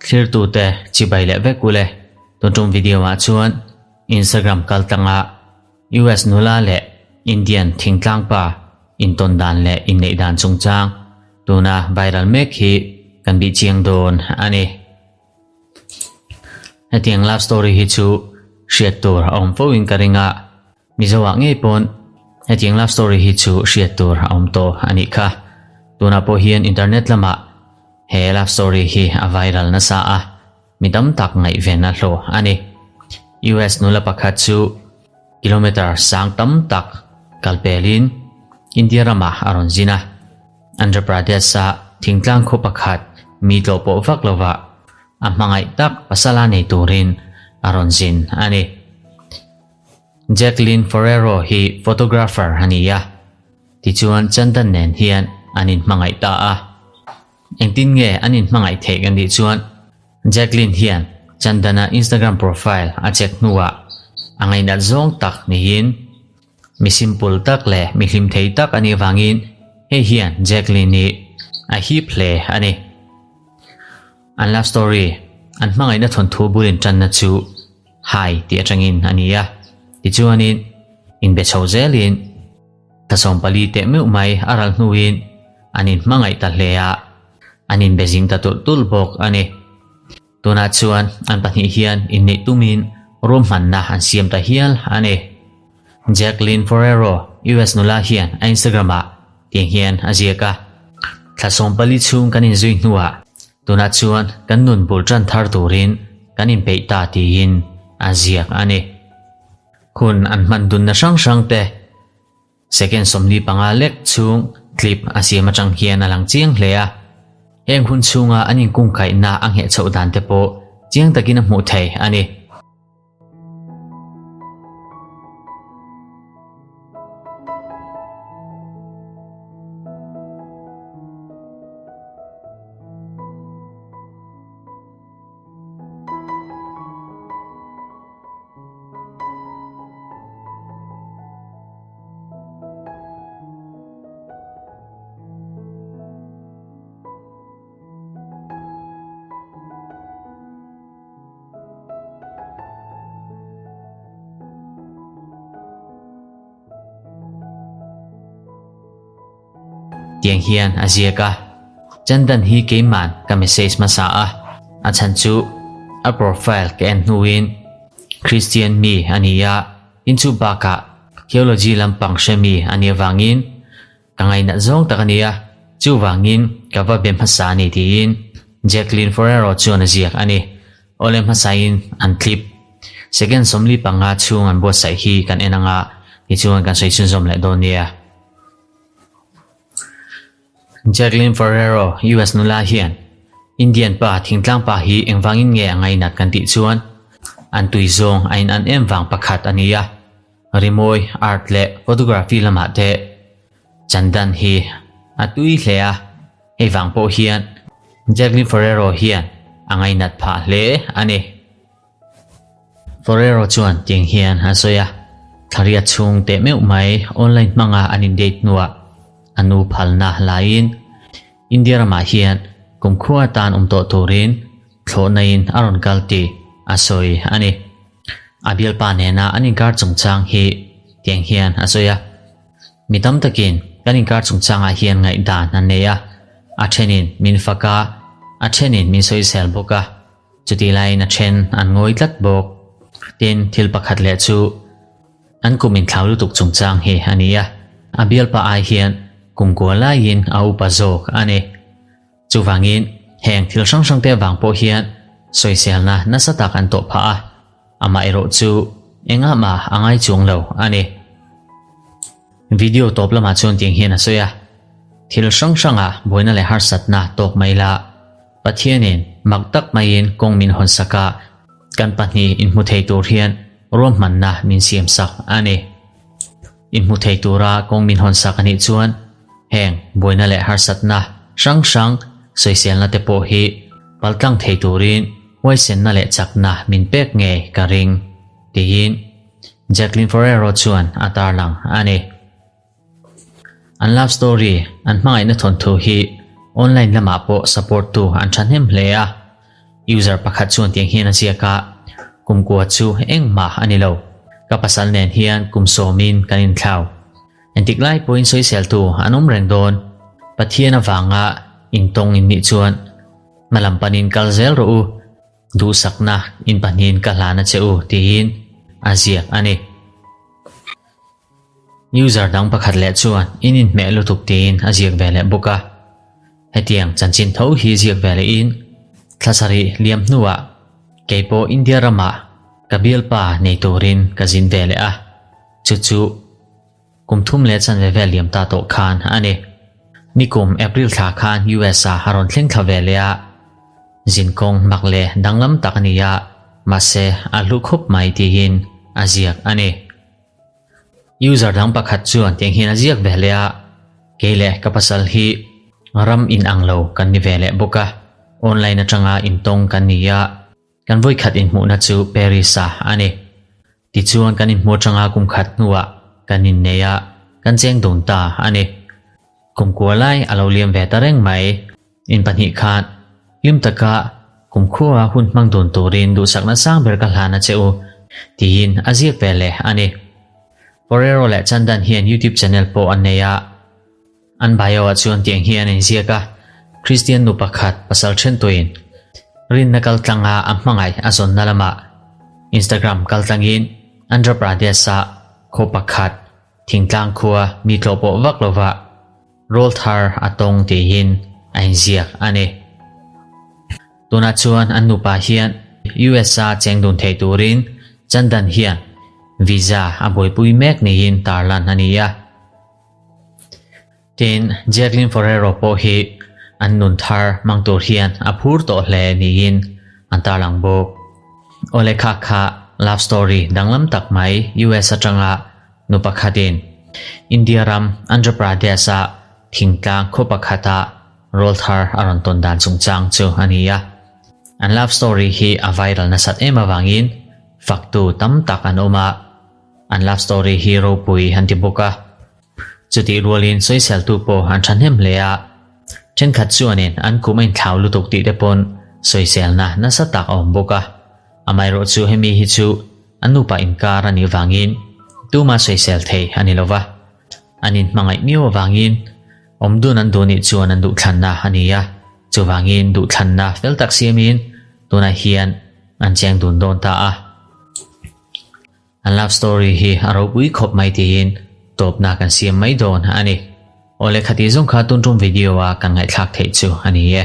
Thlirtute chibai leh vek ule. Tun tum video ah chuan Instagram kal tlanga US nula leh Indian thingtlang pa intawn dan leh inneih dan chungchang tuna viral mek hi kan bih chiang dawn a ni. Hetiang love story hi chu hriat tur a awm fo in ka ring a, Mizo ah ngei pawn hetiang love story hi chu hriat tur a awm tawh a nih kha. Tunah pawh hian internet lamah he love story hi a viral nasa a, mi tam tak ngaihven a hlawh a ni. US nula pakhat chu kilometer sang tam tak kal pelin India ramah a rawn zin a. Andhra Pradesh-a thingtlang khaw pakhat mi tlawh pawh vak lovah a hmangaih tak pasala nei turin a rawn zin a ni. Jacqueline Forero hi photographer a ni a, tichuan Chandan nen hian an inhmangaih ta a. Engtin nge an inhmangaih theih kan tih chuan Jacqueline hian Chandana Instagram profile a check hnuah a ngainat zawng tak niin mi simple tak leh mi hlim thei tak a nih avangin hei hian Jacqueline-i a hip hle a ni. An love story, an hmangaihna thawnthu bul intanna chu Hi tih atangin a ni a, tichuanin inbe chho zelin thla 14 teh meuh mai a ral hnuin an inhmangaih ta hle a, an inbe zing ta tulh tulh bawk a ni. Tunah chuan an pahnih hian inneih tumin ruahmanna an siam ta hial a ni. Jacqueline Forero, US nula hian a Instagram-ah tiang hian a ziak a, Thla 14 chhung kan inzui hnuah Tunah chuan kan nun bul tan thar turin kan inpeih ta tiin a ziak a ni. Hun an hman dunna hrang hrang te second 45 lek chhung clip a siam atang hian a lang chiang hle a. Heng hun chhunga an inkungkaihna a ngheh chhoh dan te pawh chiang takin a hmuh thei a ni. Tiang hian a ziak a, Chandan hi keiman ka message hmasa a, a chhan chu a profile ka en hnuin Christian mi a ni a, inchu bakah theology lampang hre mi a nih avangin Ka ngainat zawng tak a ni a, chuvangin ka va be hmasa a ni tiin Jacqueline Forero chuan a ziak a ni. Awle hmasain an clip second 45 chhung an buatsaih hi kan en anga tichuan kan sawi chhunzawm leh dawn nia. Jacqueline Forero, US nula hian Indian pa thingtlang pa hi engvangin nge a ngainat kan tih chuan an tui zawng a in an em vang pakhat a ni a. Rimawi, art leh photography lamah te Chandan hi a tui hle a, hei vang pawh hian Jacqueline Forero hian a ngainat phah hle a ni. Forero chuan tiang hian a sawi a, Thlariat chhung teh meuh mai online hmanga an in date hnuah a nu phalna laiin India ramah hian kumkhua atan awm tawh turin thlawhnain a rawn kal tih a sawi a ni. A bialpa nena an inkar chungchang hi tiang hian a sawi a, Mi tam takin kan inkar chungchangah hian ngaihdan an nei a, a thenin min fak a, a thenin min sawisel bawk a, chutih laiin a then an ngawi tlat bawk. Tin, thil pakhat leh chu an kum inthlau lutuk chungchang hi a ni a, a bialpa ai hian kum kua laiin a upa zawk a ni. Chuvangin, heng thil hrang hrangte avang pawh hian sawiselna nasa tak an tawh phah a, amaherawh chu engah mah a ngai chuang lo a ni. Video tawp lamah chuan tiang hian a sawi a, Thil hrang hrangah buaina leh harsatna tawk mai la, Pathianin mak tak maiin kawng min hawnsak a, kan pahnih inhmu thei tur hian ruahmanna min siamsak a ni. Inhmu thei tura kawng min hawnsak a nih chuan heng buaina leh harsatna hrang hrang sawiselna te pawh hi paltlang thei turin huaisenna leh chakna min pek ngei ka ring, tiin Jacqueline Forero chuan a tarlang a ni. An love story, an hmangaihna thawnthu hi. online lamah pawh support tu an thahnem hle a. User pakhat chuan tiang hian a ziak a, Kumkua chu engmah a ni lo. Ka pasal nen hian kum sawmin kan inthlau. Entik lai pawhin sawiseltu an awm reng dawn. Pathian avanga intawng in nih chuan hma lam panin kal zel rawh u. Duhsakna in pahnihin ka hlan a che u tiin a ziak a ni. User dang pakhat leh chuan in inhmeh lutuk tiin a ziak ve leh bawk a. Hetiang chanchin tho hi ziak ve lehin thla sarih liam hnuah kei pawh India ramah ka bialpa nei turin ka zin ve leh a, chu chu kum thum leh chanve vel liam ta tawh khan a ni. Nikum April thla khan US ah a rawn thleng thla ve leh a, zinkawng mak leh danglam tak a ni a, mahse a hlu khawp mai tiin a ziak a ni. User dang pakhat chuan tiang hian a ziak ve leh a, kei leh ka pasal hi ram inang lo kan ni ve leh bawk a, online atanga intawng kan ni a, kan vawikhat inhmuhna chu Paris ah a ni. Tichuan kan inhmu atanga kum khat hnuah kan innei a, kan cheng dun ta a ni. Kum kua lai a lo liam ve ta reng mai. In pahnih khan hlim taka kumkhua hun hmang dun turin duhsakna sang ber ka hlan a che u, tiin a ziak ve leh a ni. Forero leh Chandan hian YouTube channel pawh an nei a, an bio-ah chuan tiang hi an inziak a, Kristian nu pakhat pasal thentuin rinna kaltlanga a hmangaih a zawnna lamah Instagram kaltlangin Andhra Pradesh-a khaw pakhat thingtlang khua mi tlawh pawh vak lovah Rawl thar a tawng tiin a inziak a ni. Tunah chuan an nupa hian US-a cheng dun thei turin Chandan hian visa a buaipui mek niin tarlan a ni a. Tin, Jacqueline Forero pawh hi an nun thar hmang tur hian a phur tawh hle niin an tarlang bawk. Awle kha kha love story danglam tak mai US atanga Nu pakhatin India ram Andhra Pradesh-a thingtlang khaw pakhata rawl thar a rawn tawn dan chungchang chu a ni a. An love story hi a viral nasat em avangin faktu tam tak an awm a, an love story hi ropui an ti bawk a. Chutih rualin sawiseltu pawh an thahnem hle a, thenkhat chuanin an kum a inthlau lutuk tih te pawn sawiselna nasa tak a awm bawk a. Amaherawh chu hemi hi chu An nupa inkar a nih vangin tuma sawisel thei a ni lova, an inhmangaih miau avangin awm dun an duh nih chuan an duhthlanna a ni a, chuvangin duhthlanna fel tak siamin tunah hian an cheng dun dawn ta a. An love story hi a ropui khawp mai tiin tawpna kan siam mai dawn a ni. Awle khati zawng kha tun tum video a kan ngaihthlak theih chu a ni e.